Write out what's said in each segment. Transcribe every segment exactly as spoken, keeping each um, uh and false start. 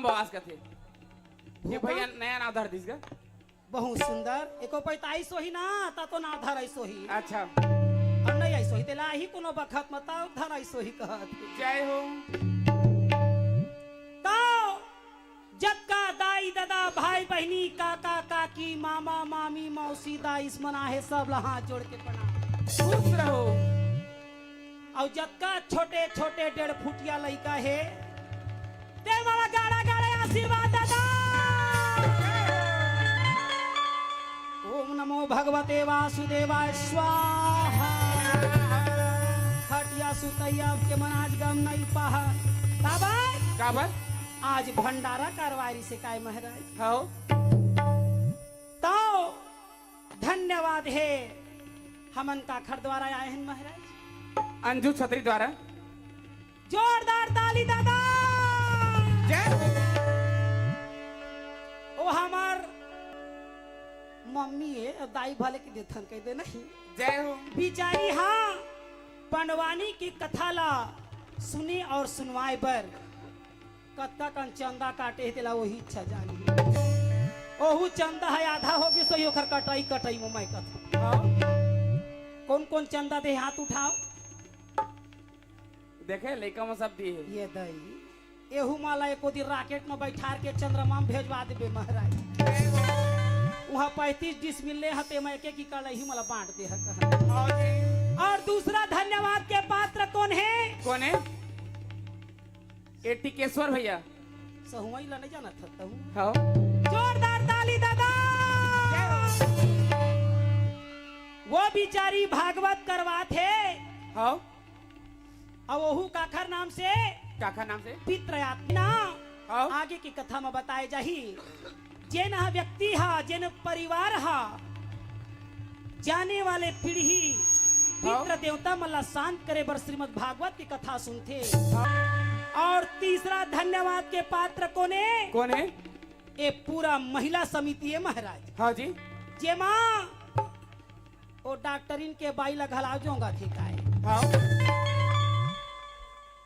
बवास कथे। ये भूकंप? भैया नया नाव धर दिस गा। बहुत सुंदर। एको पैताईस होही ना, ता तो नाव धर ऐसो ही। अच्छा। और नहीं ऐसो ही, तेला ही कोनो बखत मत, ता धर ऐसो ही कहत। जय हो। तो जतका दाई, ददा, भाई, बहिनी, काका, काकी, मामा, मामी, मौसी, दाईस मन आहे, सब ला हाथ जोड़ के प्रणाम। खुश रहो। अउ जतका छोटे-छोटे डेढ़ फुटिया लइका हे, ते मन ला गाड़ा-गाड़ा आशीर्वाद ददा। ओम नमो भगवते वासुदेवाय स्वाहा। खटिया सुतैया के मन आज गम नहीं पाहा। काबर? काबर? आज भंडारा करवारी से काय महाराज? हव। तो धन्यवाद हे, हमन काखर द्वारा आए हन महाराज? अंजू छतरी द्वारा। जोरदार ताली ददा। जय हो। ओ हमर मम्मी हे, दाई भले के देथन कह दे नहीं। जय हो। बिचारी हाँ, पंडवानी की कथा ला सुने और सुनवाए बर कतका कन चंदा काटे हे, तेला वही इच्छा जानी। ओहू चंदा हे, आधा हो गिस, तो ओखर कटाई, कटाई में मैं कथा। हाँ। कौन कौन चंदा दे, हाथ उठाओ। देखे, लइका में सब दिए हे। ये दई, एहू माला एको दिन rocket में बैठार के चंद्रमा में भेजवा देबे महाराज। वहाँ पैंतीस डिसमिल ले हते, मैं एक एक एकड़ ही मला बांट दे हक। हाँ जी। और दूसरा धन्यवाद के पात्र कौन है? कौन है? ए टिकेश्वर भैया। सहुआई ला नहीं जाना था तहू। हाँ। जोरदार ताली ददा। वो बिचारी भागवत करवात हे। हाँ। अब ओहू काखर नाम से? काखर नाम से? पितृ आत्मा। हाँ। आगे की कथा में बताए जाही। जेन ह व्यक्ति हा, जेन परिवार हा, जाने वाले पीढ़ी हाँ। पितृ देवता मन ला शांत करे बर श्रीमद् भागवत की कथा सुनथे। हाँ। और तीसरा धन्यवाद के पात्र कोने? कोने? ए पूरा महिला समिति है महाराज। हाँ जी। जेमा ओ डॉक्टरिन के बाई ला घला जोंगा थे काय। हाँ।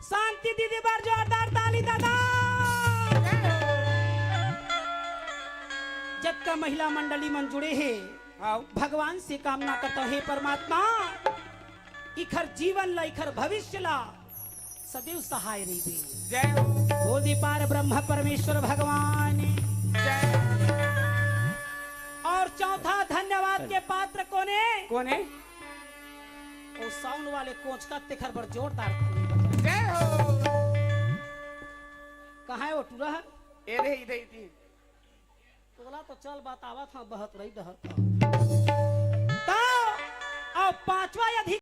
शांति दीदी बर जोरदार ताली ददा। जतका महिला मंडली मन जुड़े हे, हाँ। भगवान से कामना करता हूँ, हे परमात्मा, इखर जीवन ला, इखर भविष्य ला सदैव सहाय रहिबे। जय हो। बोल दे पार ब्रह्म परमेश्वर भगवान। जय। और चौथा धन्यवाद के पात्र कोने? कोने? ओ sound वाले कोचका, तेखर बर जोरदार ताली बजा। जय हो। कहाँ है वो टूरा है? ए रे, इधर, इधर। तोला तो चल बतावत हँव, बहत रही डहर।